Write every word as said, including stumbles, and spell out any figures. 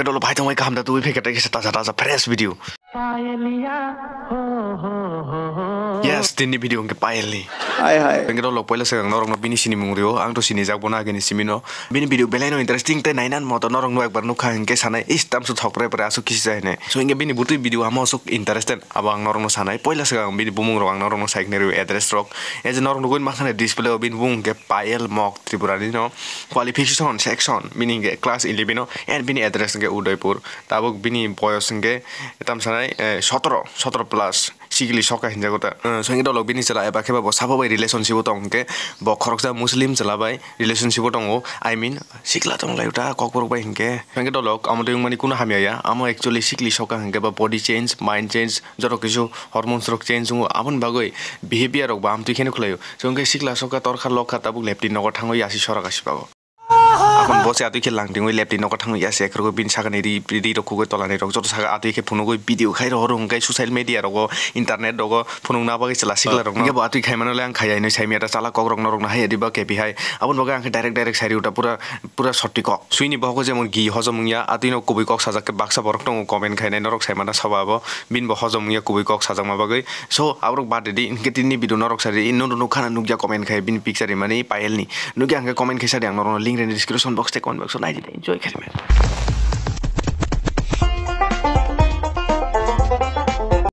Dolo bhai tongbai kaham da tubui phekhe tei kisa taja taja fresh video. Yes, tini video hwnkhe Payelni. Hai hai. Hwnkhe dolo poila swkang norokno bini sinimung rio, ang to sinijak bono agini simino. Bini video belaino interesting tei nainan moto norokno ekbar nukha hwnkhe sanai, "Is, tamsuk thok pre pre aswk kisi jai hinwi." So hwnkhe bini butui video amo aswk interested, abo ang norokno sanai. Poila swkang bini bumung rok ang norokno saiknai rio, address rok. As norok nugui mankha display o bini bumung hwnkhe Payel Mok Tripura ni no. Qualification section, meaning hwnkhe class eleven o, and bini address hwnkhe Udaipur. Tabuk bini boyos hwnkhe tam sanai, eh, sotoro, sotoro plus, sikili soka hinjago ta. Eh, so hwnkhe dolo bini chwla eba khe bo sabo bai relationship o tong hwnkhe bo khoroksa Muslim chwla bai relationship o tongo. I mean, sikla tong lai ta kokborok bai hwnkhe. Hwnkhe dolo amo twi wngmani kuno hamya ya. Amo actually sikili soka hwnkhe ba body change, mind change, joto kisu hormones rok change wngo. Aboni bagwi behavior rok bo amtwi kheno khlaio. Chwngkhe sikla sokha torkha lokha tabuk lepti nogo thangwi yasi sora kasi bago. Aboni bo se atwi khe langtingwi lepti nogo thangwi yasi ekhorokgwi bini sakani ri, ri rok khugwi tolani rok joto saka atwi khe phunugwi video khai rohoro hwnkhe social media rogo, internet rogo phunukna bagwi chwla sikla rokno. Hwnkhe bo atwi khaimano le ang khaiya hinwi saimya da chala kok rokno rokno haiya diba kepi hai. Aboni bagwi ang khe direct direct sai rw ta pura pura sotti kok. Swini bohogo jemon gi hojom wngya, atwino kubui kok sajak khe baksa borok tongo comment khainai, norok saimano sabo abo, bini bo hojom wngya kubui kok sajakma bagwi. So, aborok bad ridi, hinkhe tini video norok sari, nunu nukha na nukya comment khai, bini picture rimani Payelni. Nukya hinkhe comment khai sadi ang norokno link rini description box tei comment box o naidi, enjoy khaimani.